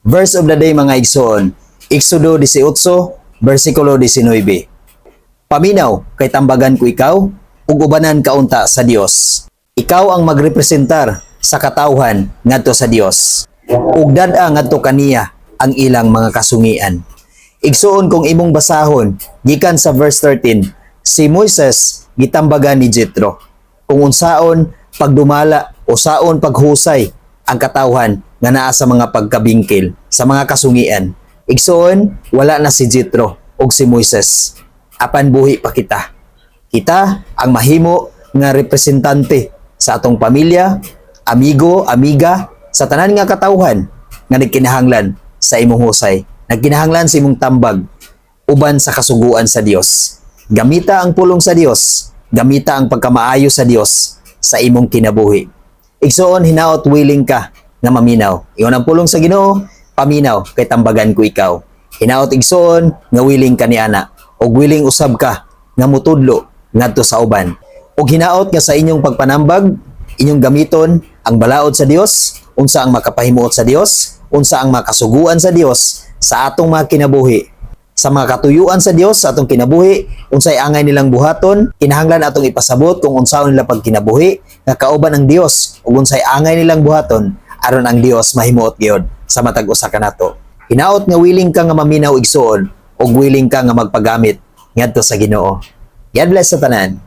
Verse of the day, mga igsoon, Exodo 18, versikulo 19. "Paminaw kay tambagan ko ikaw, ug ubanan ka unta sa Dios." Ikaw ang magrepresentar sa katawhan ngadto sa Dios. Ug dad-a ngadto kaniya ang ilang mga kasungian. Igsoon, kung imong basahon gikan sa verse 13, si Moises gitambagan ni Jethro kung unsaon pagdumala o saon paghusay ang katawhan nga naa sa mga pagkabingkil, sa mga kasungian. Igsoon, wala na si Jethro ug si Moises. Apan buhi pa kita. Kita ang mahimo nga representante sa atong pamilya, amigo, amiga, sa tanan nga katawhan nga nagkinahanglan sa imong husay, nagkinahanglan sa imong tambag uban sa kasuguan sa Dios. Gamita ang pulong sa Dios, gamita ang pagkamaayo sa Dios sa imong kinabuhi. Igsoon, hinaot willing ka nga maminaw. Ingon ang pulong sa Ginoo, "Paminaw kay tambagan ko ikaw." Hinaot, igsoon, nga willing ka niana ug willing usab ka nga mutudlo ngadto sa uban. Ug hinaot nga sa inyong pagpanambag, inyong gamiton ang balaod sa Dios, unsa ang makapahimuot sa Dios, unsa ang makasuguan sa Dios sa atong mga kinabuhi, sa mga katuyuan sa Dios sa atong kinabuhi, unsay angay nilang buhaton, kinahanglan atong ipasabot kung unsaon nila pagkinabuhi nga kauban ang Dios ug unsay angay nilang buhaton aron ang Dios mahimuot gyud sa matag usa kanato. Hinaot nga willing ka nga maminaw, igsoon, ug willing ka nga magpagamit ngadto sa Ginoo. God bless sa tanan.